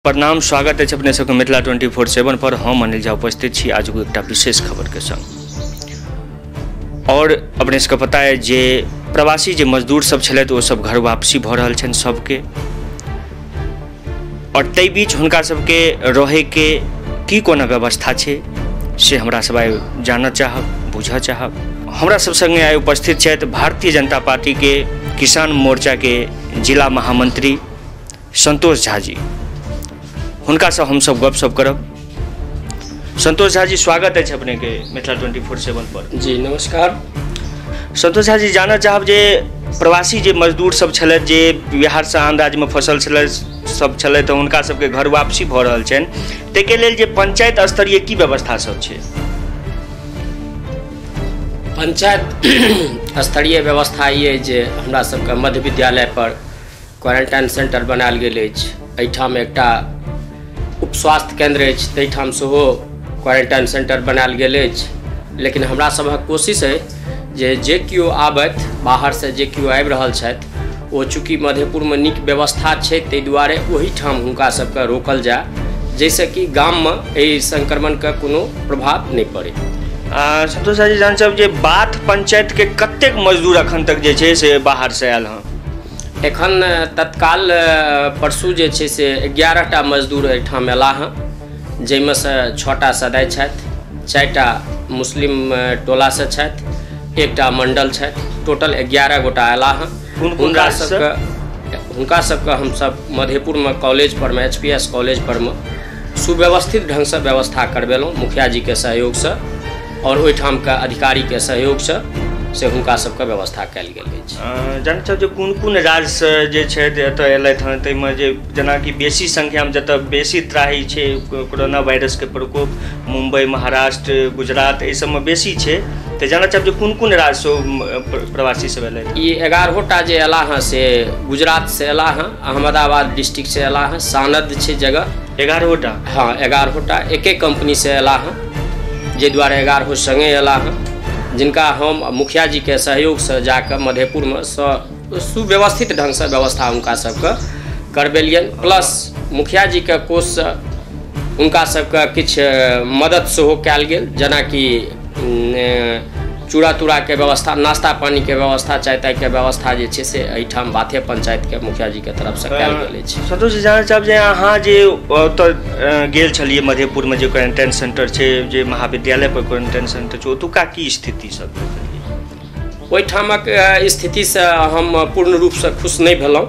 प्रणाम, स्वागत अछि अपने सबके मिथिला 24/7 पर। हम अनिल झा उपस्थित छी आजुक एकटा विशेष खबर के संग। और अपने सबके पता है जे प्रवासी जे मजदूर सब छलथि ओ सब घर वापसी भऽ रहल छनि सबके, और ताहि बीच हुनका सबके रहैके की कोना व्यवस्था छै से हमरा सब आइ जानऽ चाहब, बुझऽ चाहब। हमरा सब संगे आइ उपस्थित छथि भारतीय जनता पार्टी के किसान मोर्चा के जिला महामंत्री संतोष झा जी। हुनका से हम सब गपशप करब। संतोष झा जी, स्वागत अछि अपने के मिथिला 24/7 पर। जी नमस्कार। संतोष झा जी, जानऽ चाहब जे प्रवासी जे मजदूर सब छलथि, जे बिहार से आन राज्य में फसल छलथि सब छलथि, तऽ हुनका सबके घर वापसी भऽ रहल छनि, ताहिके लेल जे पंचायत स्तरीय की व्यवस्था सब छै? पंचायत स्तरीय व्यवस्था ई अइ जे हमरा सबके मध्य विद्यालय पर क्वारेंटाइन सेंटर बनायल गेल अछि। एहिठाम एकटा उप स्वास्थ्य केंद्र अछि, ताहिठाम सेहो क्वारेंटाइन सेंटर बनायल गेल अछि। लेकिन हमरा सभक कोशिश अइ जे जे केओ आबथि बाहरसँ, जे केओ आबि रहल छथि, ओ चूँकि मधेपुरमे नीक व्यवस्था छै ताहि दुआरे ओहिठाम हुनका सबके रोकल जाय, जाहिसँ कि गाममे एहि संक्रमणके कोनो प्रभाव नहि पड़ै। संतोष झा जी, जान चाहब जे बाथ पंचायत के कतेक मजदूर अखन तक जे छै से बाहर से आयल हँ? एखन तत्काल परसू जे छै से 11टा मजदूर एहिठाम अयलाह हँ, जाहिमे सँ 6टा सदाइ छथि, 4टा मुस्लिम टोलासँ छथि, 1टा मंडल छथि। टोटल 11 गोटा अयलाह हँ। हुनका सबके हमसब मधेपुरमे कॉलेज परमे, HPS college परमे सुव्यवस्थित ढङ्गसँ व्यवस्था करबेलहुँ मुखिया जीके सहयोगसँ और ओहिठामके अधिकारीके सहयोगसँ से हुनका सबके व्यवस्था कयल गेल अछि। जानै चाहब जे कोन कोन राज्यसँ जे छै एतऽ अयलथि हँ, ताहिमे जे जेनाकि बेसी संख्यामे जतऽ बेसी त्राही छै कोरोना वायरसके प्रकोप, मुम्बई, महाराष्ट्र, गुजरात, एहि सबमे बेसी छै, तऽ जानऽ चाहब जे कोन कोन राज्यसँ प्रवासी सब अयलथि? ई 11टा जे अयलाह हँ से गुजरातसँ अयलाह हँ, अहमदाबाद डिस्ट्रिक्टसँ अयलाह हँ, सानद छै जगह। 11टा? हँ, 11टा एके कम्पनीसँ अयलाह हँ, जाहि दुआरे 11 सङ्गे अयलाह हँ, जिनका हम मुखिया जीके सहयोगसँ जाकऽ मधेपुरमे सुव्यवस्थित ढङ्गसँ व्यवस्था हुनका सबके करबेलियनि। प्लस मुखिया जीके कोषसँ हुनका सबके किछु मदद सेहो कयल गेल, जेनाकि चूड़ा तूड़ाके व्यवस्था, नाश्ता पानीके व्यवस्था, चाय तायके व्यवस्था जे छै से एहिठाम बाथे पंचायतके मुखिया जीके तरफसँ कयल गेल अछि। संतोष जी, जानऽ चाहब जे अहाँ जे ओतऽ गेल छलियै मधेपुरमे जे क्वारेंटाइन सेंटर छै, जे महाविद्यालय पर क्वारेंटाइन सेंटर छै, ओतुका की स्थिति सब देखलियै? ओहिठामक स्थितिसँ हम पूर्ण रूपसँ खुश नहि भेलहुँ,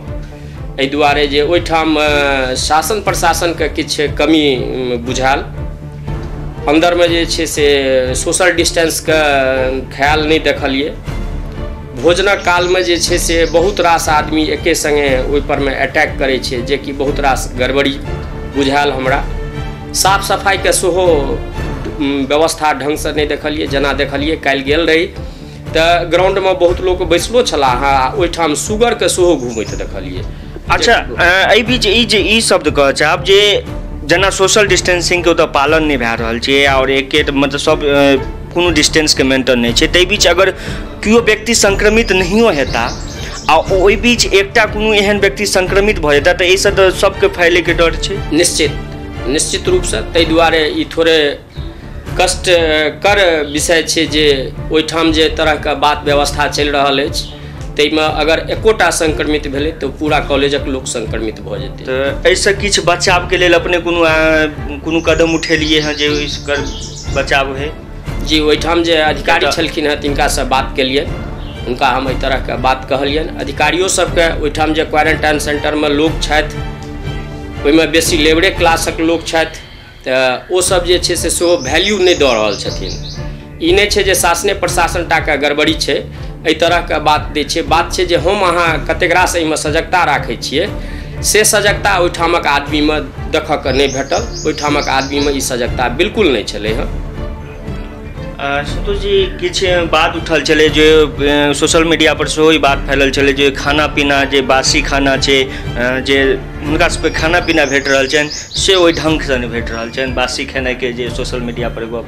एहि दुआरे जे ओहिठाम शासन प्रशासनके किछु कमी बुझायल। अन्दरमे जे छै से सोशल डिस्टेंसके ख्याल नहि देखलियै। भोजनक कालमे जे छै से बहुत रास आदमी एके सङ्गे ओहिपरमे अटैक करै छै, जेकि बहुत रास गड़बड़ी बुझायल हमरा। साफ सफाइके सेहो व्यवस्था ढङ्गसँ नहि देखलियै। जेना देखलियै काल्हि गेल रही तऽ ग्राउंडमे बहुत लोक बैसलो छलाह हँ, ओहिठाम सुगरके सेहो घुमैत देखलियै। अच्छा, एहि बीच ई जे ई शब्द कहऽ चाहब जे जेना सोशल डिस्टेंसिंगके ओतऽ पालन नहि भए रहल छै और एके मतलब सब कोनो डिस्टेंसके मेंटेन नहि छै, ताहि बीच अगर केओ व्यक्ति संक्रमित नहियो हेता आ ओहि बीच एकटा कोनो एहन व्यक्ति संक्रमित भऽ जेता तऽ एहिसँ तऽ सबके फैलैके डर छै। निश्चित रूपसँ। ताहि दुआरे ई थोड़े कष्टकर विषय छै जे ओहिठाम जे तरहके बात व्यवस्था चलि रहल अछि ताहिमे अगर एकोटा संक्रमित भेलै तऽ पूरा कॉलेजक लोक संक्रमित भऽ जेतै। तऽ एहिसँ किछु बचावके लेल अपने कोनो कदम उठेलियै हँ जे एकर बचाव होइ? जी, ओहिठाम जे अधिकारी छलखिन हँ तिनकासँ बात केलियनि, हुनका हम एहि तरहके बात कहलियनि। अधिकारियो सबके ओहिठाम जे क्वारेंटाइन सेंटरमे लोक छथि ओहिमे बेसी लेबरे क्लासक लोक छथि, तऽ ओसब जे छै से सेहो वैल्यू नहि दऽ रहल छथिन। ई नहि छै जे शासने प्रशासन टाके गड़बड़ी छै, एहि तरहके बात दै छै। बात छै जे हम अहाँ कतेक रास एहिमे सजगता राखै छियै, से सजगता ओहिठामक आदमीमे देखऽके नहि भेटल। ओहिठामक आदमीमे ई सजगता बिल्कुल नहि छलै हँ। संतोष जी, किछु बात उठल छलै जे सोशल मीडिया पर सेहो ई बात फैलल छलै जे खाना पीना जे बासी खाना छै, जे हुनका सबके खाना पीना भेट रहल छनि से ओहि ढङ्गसँ नहि भेट रहल छनि, बासी खेनाइके जे सोशल मीडिया पर गप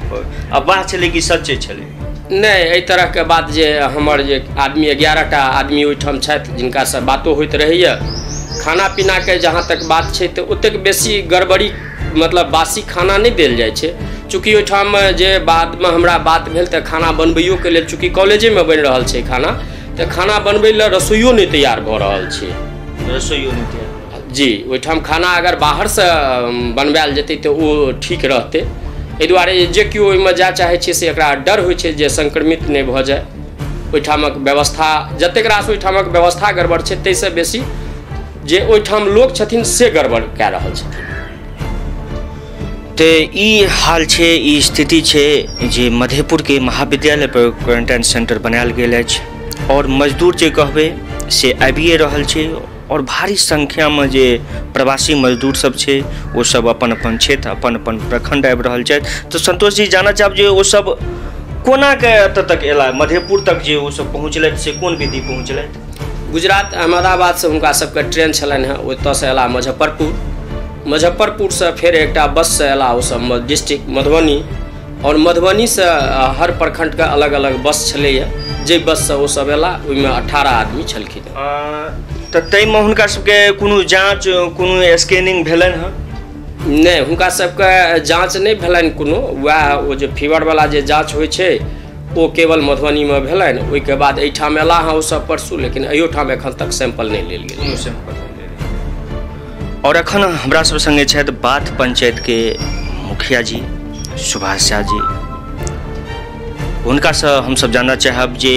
अफवाह छलै कि सच्चे छलै? नहि, एहि तरहके बात जे हमर जे आदमी 11टा आदमी ओहिठाम छथि जिनकासँ बातो होइत रहैए, खाना पीनाके जहाँ तक बात छै तऽ ओतेक बेसी गड़बड़ी मतलब बासी खाना नहि देल जाइ छै। चूँकि ओहिठाम जे बादमे हमरा बात भेल तऽ खाना बनबैयोके लेल चूँकि कॉलेजेमे बनि रहल छै खाना, तऽ खाना बनबै लए रसोइयो नहि तैयार भऽ रहल छै। रसोइयो नहि तैयार? जी, ओहिठाम खाना अगर बाहरसँ बनवायल जेतै तऽ ओ ठीक रहतै। एहि दुआरे जे केओ ओहिमे जाय चाहै छै से एकरा डर होइ छै जे संक्रमित नहि भऽ जाय। ओहिठामक व्यवस्था जतेक रास ओहिठामक व्यवस्था गड़बड़ छै ताहिसँ बेसी जे ओहिठाम लोक छथिन से गड़बड़ कए रहल छथिन। तऽ ई हाल छै, ई स्थिति छै जे मधेपुरके महाविद्यालय पर क्वारेंटाइन सेंटर बनायल गेल अछि आओर मजदूर जे कहबै से आबिए रहल छै और भारी संख्यामे जे प्रवासी मजदूर सब छै ओ सब अपन अपन क्षेत्र अपन अपन प्रखंड आबि रहल छथि। तऽ संतोष जी, जानऽ चाहब जे ओ सब कोना के एतऽ तक एला, मधेपुर तक जे ओ सब पहुँचलथि से कोन विधि पहुँचलथि? गुजरात अहमदाबादसँ हुनका सबके ट्रेन छलनि हेँ, ओतऽसँ एला मुजफ्फरपुर, मुजफ्फरपुरसँ फेर एकटा बससँ एला ओसब डिस्ट्रिक्ट मधुबनी, और मधुबनीसँ हर प्रखंडके अलग अलग बस छलैए, जे बससँ ओसब एला ओहिमे 18 आदमी छलखिन। तऽ ताहिमे हुनका सबके कोनो जाँच कोनो स्कैनिंग भेलनि हँ? नहि, हुनका सबके जाँच नहि भेलनि कोनो। वएह ओ जे फीवरवला जे जाँच होइ छै ओ केवल मधुबनीमे भेलनि। ओहिके बाद एहिठाम एला हँ ओसब परसू, लेकिन एहिठाम एखन तक सैंपल नहि लेल गेल। कोनो सैंपल नहि लेल गेल। और एखन हमरा सब संगे छथि बाथ पंचायतके मुखिया जी सुभाष झा जी। हुनकासँ हमसब जानऽ चाहब जे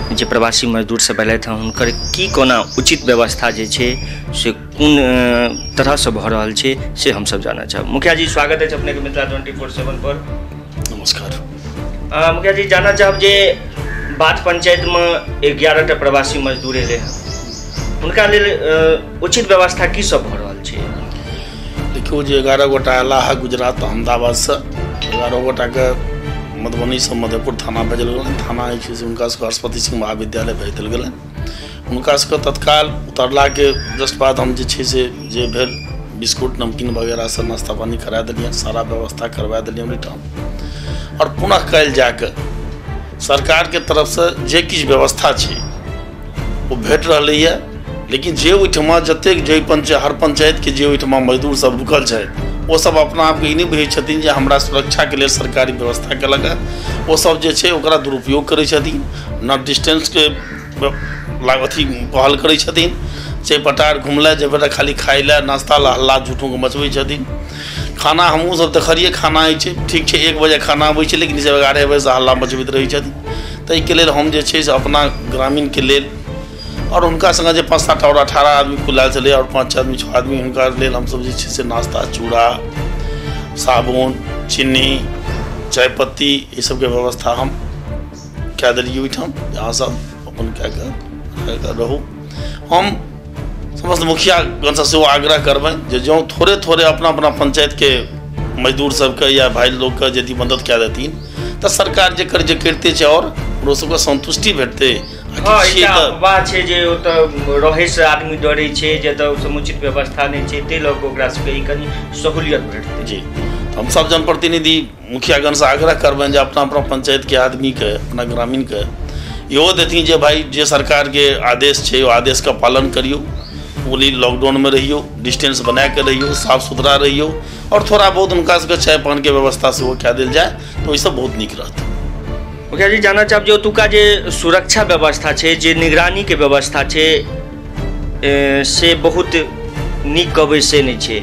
जे प्रवासी मजदूर सब एलथि हँ हुनकर की कोना उचित व्यवस्था जे छै से कोन तरहसँ भऽ रहल छै से हमसब जानऽ चाहब। मुखिया जी, स्वागत अछि अपनेके मिथिला 24/7 पर। नमस्कार। मुखिया जी, जानऽ चाहब जे बाथ पंचायतमे 11टा प्रवासी मजदूर एलै हँ, हुनका लेल उचित व्यवस्था की सब भऽ रहल छै? देखियौ, जे 11 गोटा अयला है गुजरात अहमदाबादसँ, 11 गोटाके मधुबनीसँ मधेपुर थाना भेजल गेलनि। थाना जे छै से हुनका सबके हरस्पति सिंह महाविद्यालय भेज देल गेलनि। हुनका सबके तत्काल उतरलाके जस्ट बाद हम जे छै से जे भेल बिस्कुट नमकीन वगैरह सब नाश्ता पानी करा देलियनि, सारा व्यवस्था करवा देलियनि ओहिठाम। और पुनः काल्हि जाकऽ सरकारके तरफसँ जे किछु व्यवस्था छै ओ भेट रहलैए, लेकिन जे ओहिठमा जतेक जे पंचायत हर पंचायतके जे ओहिठमा मजदूर सब रुकल छथि ओ सब अपना आपके ई नहि बुझै छथिन जे हमरा सुरक्षाके लेल सरकारी व्यवस्था केलक हँ। ओ सब जे छै ओकरा दुरुपयोग करै छथिन, न डिस्टेंसके अथी पहल करै छथिन, चैपटार घुमलै जे बेटा खाली खाइ लए नाश्ता लए हल्ला झूठोके मचबै छथिन। खाना हमहूँ सब देखलियै, खाना होइ छै ठीक छै 1 बजे खाना अबै छै, लेकिन ईसब 11 बजेसँ हल्ला मचबैत रहै छथिन। ताहिके लेल हम जे छै से अपना ग्रामीणके लेल और हुनका संगे जे 5, 7 और 18 आदमी कुल आयल छलै और 5 आदमी 6 आदमी, हुनका लेल हमसब जे छै से नाश्ता चूड़ा साबुन चीनी चायपत्ती ई सबके व्यवस्था हम कए देलियै ओहिठाम। अहाँ सब अपन कए कऽ रहू। हम समस्त मुखियागणसँ सेहो आग्रह करबनि जे जँ थोड़े थोड़े अपना अपना पंचायतके मजदूर सबके या भाइ लोकके यदि मदद कए देथिन तऽ सरकार जे करिते छै और ओकरो सबके संतुष्टि भेटतै। हँ, एकटा अफवाह छै जे ओतऽ रहैसँ आदमी डरै छै, जतऽ समुचित व्यवस्था नहि छै, ताहि लऽ कऽ ओकरा सबके ई कनि सहूलियत भेटतै। जी, हम सब जनप्रतिनिधि मुखियागणसँ आग्रह करबनि जे अपना अपना पंचायतके आदमीके अपना ग्रामीणके इहो देथिन जे भाइ जे सरकारके आदेश छै ओ आदेशके पालन करियौ, पूरी लॉकडाउनमे रहियौ, डिस्टेंस बनाके रहियौ, साफ सुथरा रहियौ और थोड़ा बहुत हुनका सबके चाय पानके व्यवस्था सेहो कए देल जाय तऽ ओहिसँ बहुत नीक रहतै। मुखिया जी, जानऽ चाहब जे ओतुका जे सुरक्षा व्यवस्था छै, जे निगरानीके व्यवस्था छै से बहुत नीक कहबै से नहि छै,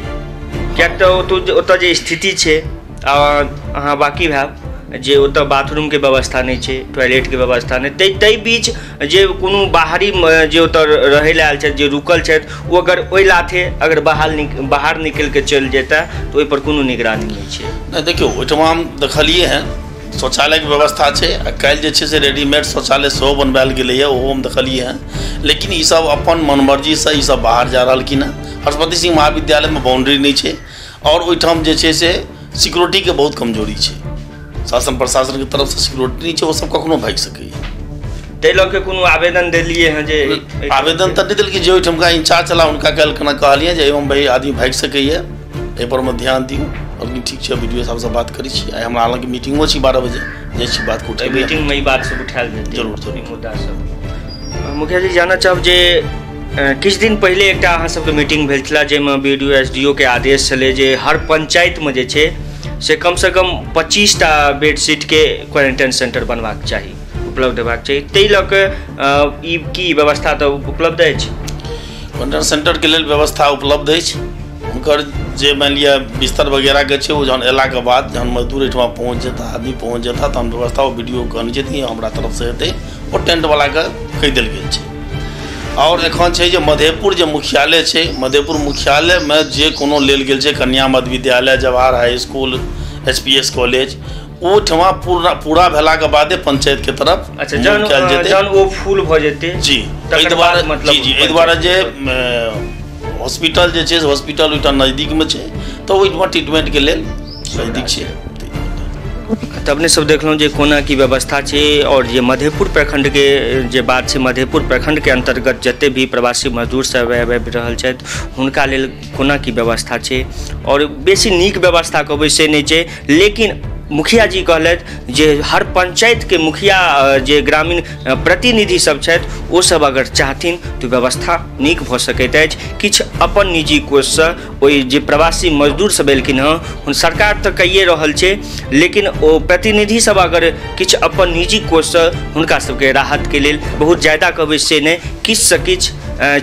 किएक तऽ ओतऽ जे स्थिति छै अहाँ वाकिफ हैब जे ओतऽ बाथरूमके व्यवस्था नहि छै, टॉयलेटके व्यवस्था नहि, ताहि बीच जे कोनो बाहरी जे ओतऽ रहै लए आयल छथि, जे रुकल छथि, ओ अगर ओहि लाथे अगर बाहर निकलि कऽ चलि जेता तऽ ओहिपर कोनो निगरानी नहि छै। नहि, देखियौ ओहिठमा हम देखलियै हँ शौचालयके व्यवस्था छै आ काल्हि जे छै से रेडीमेड शौचालय सेहो बनवायल गेलैए, ओहो हम देखलियै हँ। लेकिन ईसब अपन मनमर्जीसँ ईसब बाहर जा रहलखिन हँ। हरस्पति सिंह महाविद्यालयमे बाउंड्री नहि छै और ओहिठाम जे छै से सिक्योरिटीके बहुत कमजोरी छै, शासन प्रशासनके तरफसँ सिक्योरिटी नहि छै, ओ सब कखनो भागि सकैए। ताहि लऽ कऽ कोनो आवेदन देलियै हँ? जे आवेदन तऽ नहि देलखिन, जे ओहिठमका इंचार्ज छलाह हुनका काल्हि केना कहलियै जे एहिमे भाइ आदमी भागि सकैए, एहिपर मे ध्यान दियौ। लेकिन ठीक छै, बी डी ओ साहबसँ बात करै छी। आइ हमरा हालाँकि मीटिंगो छी 12 बजे, जाइ छी बात उठेबै, मीटिंगमे ई बात सब उठायल जेतै। जरूर जरूर मुद्दा सब। मुखिया जी, जानऽ चाहब जे किछु दिन पहिले एकटा अहाँ सबके मीटिंग भेल छलै जाहिमे B D O S D O के आदेश छलै जे हर पंचायतमे जे छै से कमसँ कम 25टा बेडशीटके क्वारेंटाइन सेंटर बनबाक चाही, उपलब्ध हेबाक चाही। ताहि लऽ कऽ ई की व्यवस्था तऽ उपलब्ध अछि? क्वारेंटाइन सेंटरके लेल व्यवस्था उपलब्ध अछि। हुनकर जे मानि लिअ बिस्तर वगैरहके छै ओ जहन अयलाके बाद जहन मजदूर एहिठमा पहुँच जेता, आदमी पहुँच जेता, तहन व्यवस्था ओ बी डी ओ कहने छथिन हमरा तरफसँ हेतै, ओ टेंटवलाके कहि देल गेल छै। आओर एखन छै जे मधेपुर जे मुख्यालय छै, मधेपुर मुख्यालयमे जे कोनो लेल गेल छै कन्या मध्य विद्यालय, Jawahar high school, H P S college, ओहिठमा पूरा भेलाके बादे पंचायतके तरफ। अच्छा, जहन ओ फुल भऽ जेतै। जी, एहि दुआरे मतलब जी जी एहि दुआरे जे हॉस्पिटल जे छै हॉस्पिटल ओहिठाम नजदीकमे छै तऽ ओहिठमा ट्रीटमेंटके लेल नजदीक छै। तऽ अपने सब देखलहुँ जे कोना की व्यवस्था छै। और जे मधेपुर प्रखंडके जे बात छै, मधेपुर प्रखंडके अंतर्गत जते भी प्रवासी मजदूर सब आबि रहल छथि हुनका लेल कोना की व्यवस्था छै। और बेसी नीक व्यवस्था कहबै से नहि छै, लेकिन मुखिया जी कहलथि जे हर पंचायतके मुखिया जे ग्रामीण प्रतिनिधि सब छथि ओ सब अगर चाहथिन तऽ व्यवस्था नीक भऽ सकैत अछि। किछु अपन निजी कोषसँ ओहि जे प्रवासी मजदूर सब एलखिन हँ, सरकार तऽ कहिए रहल छै, लेकिन ओ प्रतिनिधि सब अगर किछु अपन निजी कोषसँ हुनका सबके राहतके लेल बहुत ज्यादा कहबै से नहि, किछुसँ किछु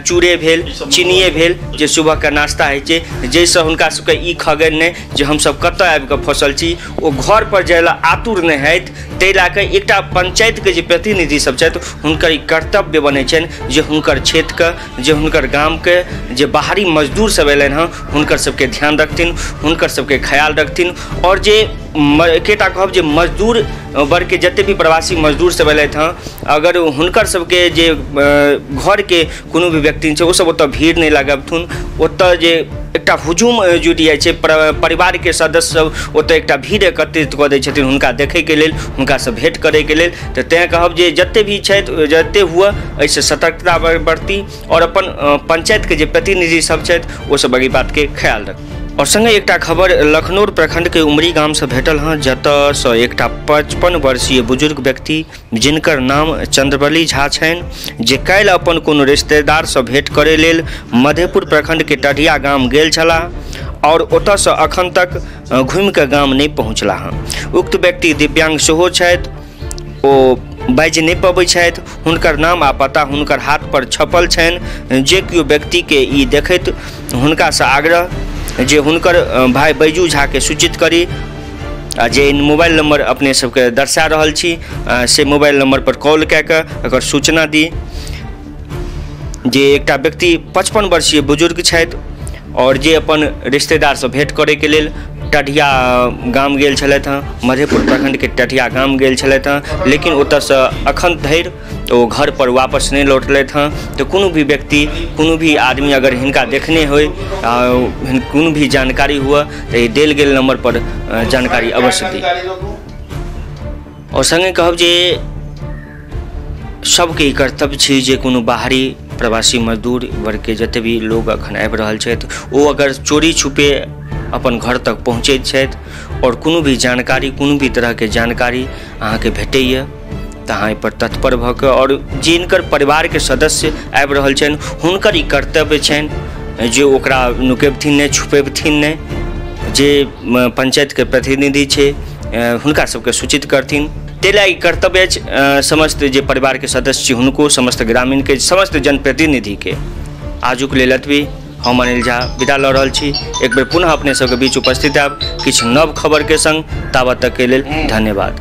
चूड़े भेल, चीनिए भेल, जे सुबहके नाश्ता होइ छै, जाहिसँ हुनका सबके ई खगन नहि जे हमसब कतऽ आबिकऽ फसल छी, ओ घर पर जाय लए आतुर नहि होयत। ताहि लए कऽ एकटा पंचायतके जे प्रतिनिधि सब छथि हुनकर ई कर्तव्य बनै छनि जे हुनकर क्षेत्रके, जे हुनकर गामके जे बाहरी मजदूर सब अयलनि हँ हुनकर सबके ध्यान रखथिन, हुनकर सबके ख्याल रखथिन। आओर जे एकेटा कहब जे मजदूर वर्गके जते भी प्रवासी मजदूर सब अयलथि हँ, अगर हुनकर सबके जे घरके कोनो भी व्यक्ति छै ओ सब ओतऽ भीड़ नहि लगबथुन। ओतऽ जे एकटा हुजूम जुटि जाइ छै, परिवारके सदस्य सब ओतऽ एकटा भीड़ एकत्रित कऽ दै छथिन हुनका देखैके लेल, हुनकासँ भेँट करैके लेल। तऽ तैँ कहब जे जते भी छथि, जते हुए एहिसँ सतर्कता बरती आओर अपन पंचायतके जे प्रतिनिधि सब छथि ओ सब एहि बातके ख्याल रख। और संगे एकटा खबर लखनौर प्रखंड के उमरी गाम से भेटल हँ, जतऽ एकटा 55 वर्षीय बुजुर्ग व्यक्ति जिनकर नाम चंद्रबली झा छनि, जे काल्हि अपन कोनो रिश्तेदार से भेंट करे लेल मधेपुर प्रखंड के टढ़िया गाम गेल छलाह और ओतऽ से अखन तक घूमि के गाम नहीं पहुँचला हँ। उक्त व्यक्ति दिव्यांग सेहो छथि, ओ बाजि नहि पबै छथि, हुनकर नाम आ पता हुनकर हाथ पर छपल छनि। जे केओ व्यक्ति के ई देखैत हुनकासँ आग्रह जे हुनकर भाई बैजू झा के सूचित करी आ जे मोबाइल नंबर अपने सबके दर्शा रहल छी से मोबाइल नंबर पर कॉल कए कऽ एकर सूचना दी। जे एकटा व्यक्ति 55 वर्षीय बुजुर्ग छथि और जे अपन रिश्तेदारसँ भेंट करैके लेल टढ़िया गाम गेल छलथि हँ, मधेपुर प्रखंडके टढ़िया गाम गेल छलथि हँ, लेकिन ओतऽसँ अखन धरि ओ घर पर वापस नहि लौटलथि हँ। तऽ कोनो भी व्यक्ति, कोनो भी आदमी अगर हिनका देखने होय, कोनो भी जानकारी हुए तऽ ई देल गेल नंबर पर जानकारी अवश्य दी। और संगे कहब जे सबके ई कर्तव्य छै जे कोनो बाहरी प्रवासी मजदूर वर्गके जते भी लोग अखन आबि रहल छथि ओ अगर चोरी छुपे अपन घर तक पहुँचैत छथि और कोनो भी जानकारी, कोनो भी तरहके जानकारी अहाँके भेटैए तऽ अहाँ एहिपर तत्पर भऽ कऽ और जिनकर परिवारके सदस्य आबि रहल छनि हुनकर ई कर्तव्य छनि जे ओकरा नुकेबथिन नहि, छुपेबथिन नहि, जे पंचायतके प्रतिनिधि छै हुनका सबके सूचित करथिन। ताहि लए ई कर्तव्य अछि समस्त जे परिवारके सदस्य छी हुनको, समस्त ग्रामीणके, समस्त जनप्रतिनिधिके। आजुक लेल एतबी। हम अनिल झा विदा लऽ रहल छी। एक बेर पुनः अपने सबके बीच उपस्थित आयब किछु नव खबरके संग। ताबत तकके लेल धन्यवाद।